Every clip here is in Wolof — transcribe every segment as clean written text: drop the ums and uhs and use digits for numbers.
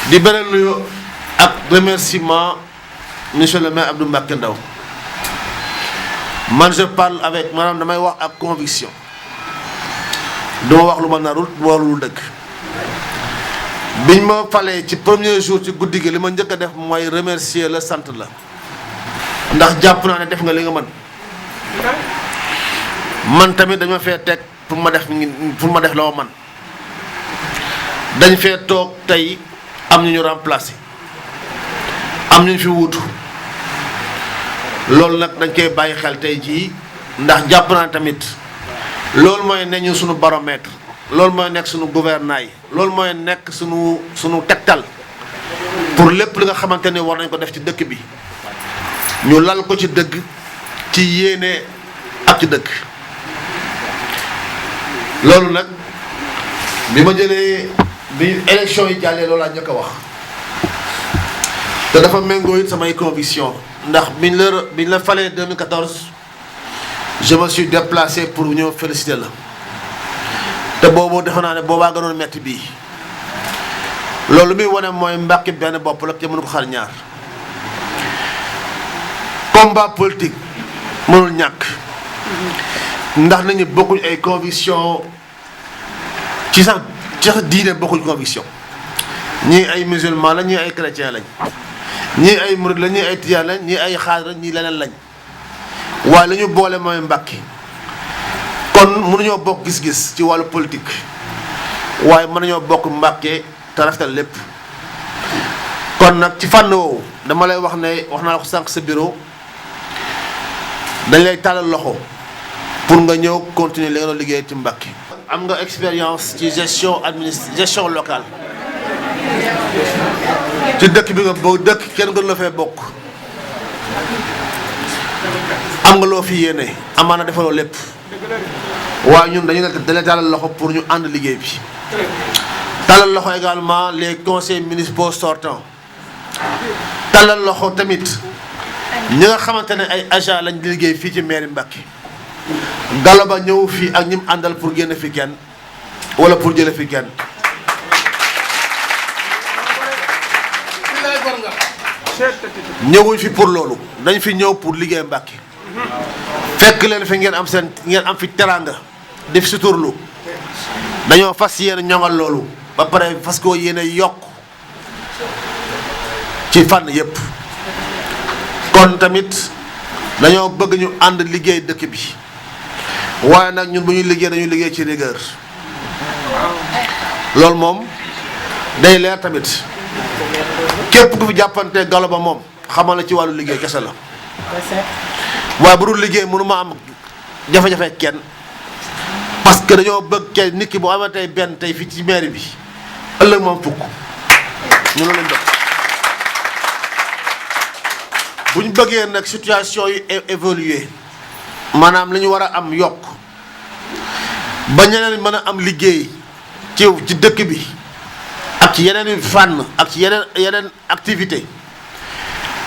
di beral nuyu ak remerciement monsieur le maire Abdou Mbacké Ndao man je parle avec maanaam damay wax ak conviction duma wax lu ma narul duma wax lu dëgg biñ ma falee ci premier jour ci guddi gi li ma njëkk a def mooy remercier la sant la ndax jàpp naa ne def nga li nga man tamit dañ ma fee teg pour ma def la ma man dañ fee toog tey am ñu remplacer am ñu fi wuutu loolu nag dañ koy bàyyi xel tey jii ndax jàpp naa tamit loolu mooy ne ñu suñu baromètre loolu mooy nekk suñu gouvernail loolu mooy nekk suñu tegtal pour lépp li nga xamante ni war nañ ko def ci dëkk bi ñu lal ko ci dëgg ci yéene ak ci dëkk loolu nag bi ma jëlee bi élection yi jàllee loolu laa njëkk a wax te dafa méngoo it samay conviction ndax biñ la falee 2014 je me suis déplacé pour ñëw féliciter la te boobu defe naa ne boobaa gënoon metti bii loolu muy wane mooy Mbacké benn bopp la te mënu ko xar ñaar combat politique mënul ñàkk ndax nañu bokkuñ ay conviction ci sax diine bokkuñ conviction ñii ay musulman la ñii ay chrétien lañ ñii ay murid la ñii ay tijaan lañ ñii ay xaadir lañ ñii leneen lañ waaye la ñu boole mooy Mbacké kon mënuñoo bokk gis-gis ci wàllu politique waaye mën nañoo bokk Mbacké te rafetal lépp kon nag ci fànn woowu dama lay wax ne wax naa la ko sànq sa bureau dañ lay tàllal loxo pour nga ñëw continuer li nga doon liggéey ci Mbacké am nga expérience ci gestion locale ci dëkk bi nga bokk dëkk kenn gën la fee bokk am nga loo fi yéene amaana defaloo lépp waaye ñun dañu ne tàllal loxo pour ñu ànd liggéey bi tàllal loxo également les conseils municipaux sortants tàllal loxo tamit ñi nga xamante ne ay agents lañ di liggéey fii ci mairie Mbacké Gallo Ba ñëw fii ak ñi mu àndal pour génn fi kenn wala pour jële fi kenn ñëwuñ fi pour loolu dañ fi ñëw pour liggéey Mbacké fekk leen fi ngeen am fi teraanga def suturlu dañoo fas yéene ñoŋal loolu ba pare fas koo yéene yokk ci fànn yépp kon tamit dañoo bëgg ñu ànd liggéey dëkk bi waaye nag ñun bu ñuy liggéey dañuy liggéey ci rigueur loolu moom day leer tamit képp ku fi jàppante Gallo Ba moom xamal na ci wàllu liggéey kese la waaye bu dul liggéey mënu ma am jafe-jafe kenn parce que dañoo bëgg kenn nit ki bu amee tey benn tey fii ci mairie bi ëllëg moom fukk ñu loolu lañ bëgg bu ñu bëggee nag situation yi évoluer maanaam li ñu war a am yokk ba ñeneen mën a am liggéey ci dëkk bi ak ci yeneen fànn ak ci yeneen activité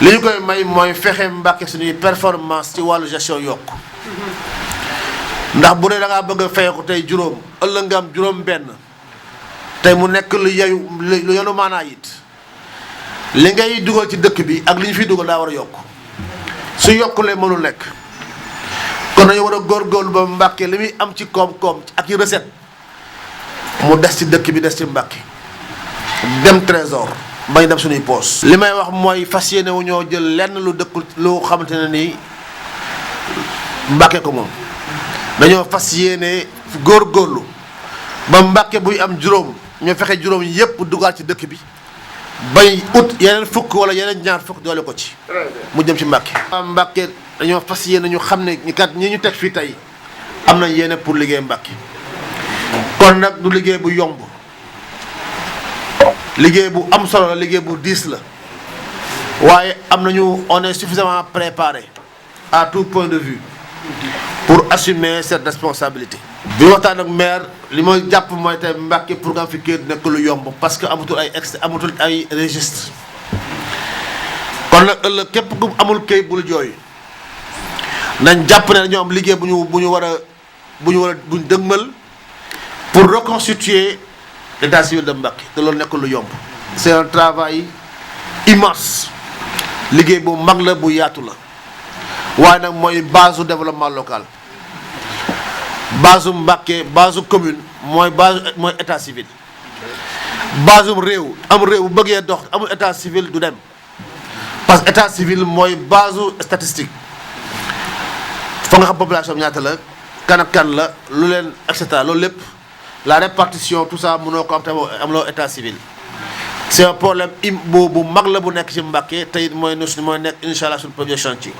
li ñu koy may mooy fexe Mbacké suñuy performance ci wàllu gestion yokk ndax bu dee da ngaa bëgg a fayeeku tey juróom ëllëg nga am juróom benn tey mu nekk lu yenu maanaa it li ngay dugal ci dëkk bi ak li ñu fiy dugal daa war a yokk su yokkulee mënul nekk kon dañu war a góorgóorlu ba Mbacké li muy am ci koom-koom ak i recette mu des ci dëkk bi des ci Mbacké dem trésor bañ dem suñuy poos li may wax mooy fas yéene wu ñoo jël lenn lu dëkkul lu xamante ne nii Mbacké ko moom dañoo fas yéene góorgóorlu ba Mbacké buy am juróom ñoo fexe juróom yépp dugaat ci dëkk bi bay ut yeneen fukk wala yeneen ñaar fukk doole ko ci mu jëm ci Mbacké Mbacké dañoo fas yéene ñu xam ne ñi kat ñi ñu teg fii tey am nañ yéene pour liggéey Mbacké kon nag du liggéey bu yomb liggéey bu am solo la liggéey bu diis la waaye am nañu on est suffisamment préparé à tout point de vue pour assumer cette responsabilité. bi waxtaan ak maire li ma jàpp mooy tey Mbacké pour nga am fi kayit nekk lu yomb parce que amatul ay registre kon nag ëllëg képp ku amul kayit bul jooy nañ jàpp ne dañoo am liggéey bu ñu dëgmal pour reconstituer l'état civil de Mbacké te loolu nekk lu yomb c'est un travail immense liggéey bu mag la bu yaatu la waaye nag mooy base du développement local base u Mbacké base u commune mooy état civil base u réew bu bëggee dox amul état civil du dem parce que état civil mooy base u statistique fa nga xam population ñaata la kan ak kan la lu leen et cetera loolu lépp la répartition tout ça mënoo ko am te amuloo état civil c'est un problème bu mag la bu nekk ci Mbacké tey mooy nekk incha allah suñu premier chantier.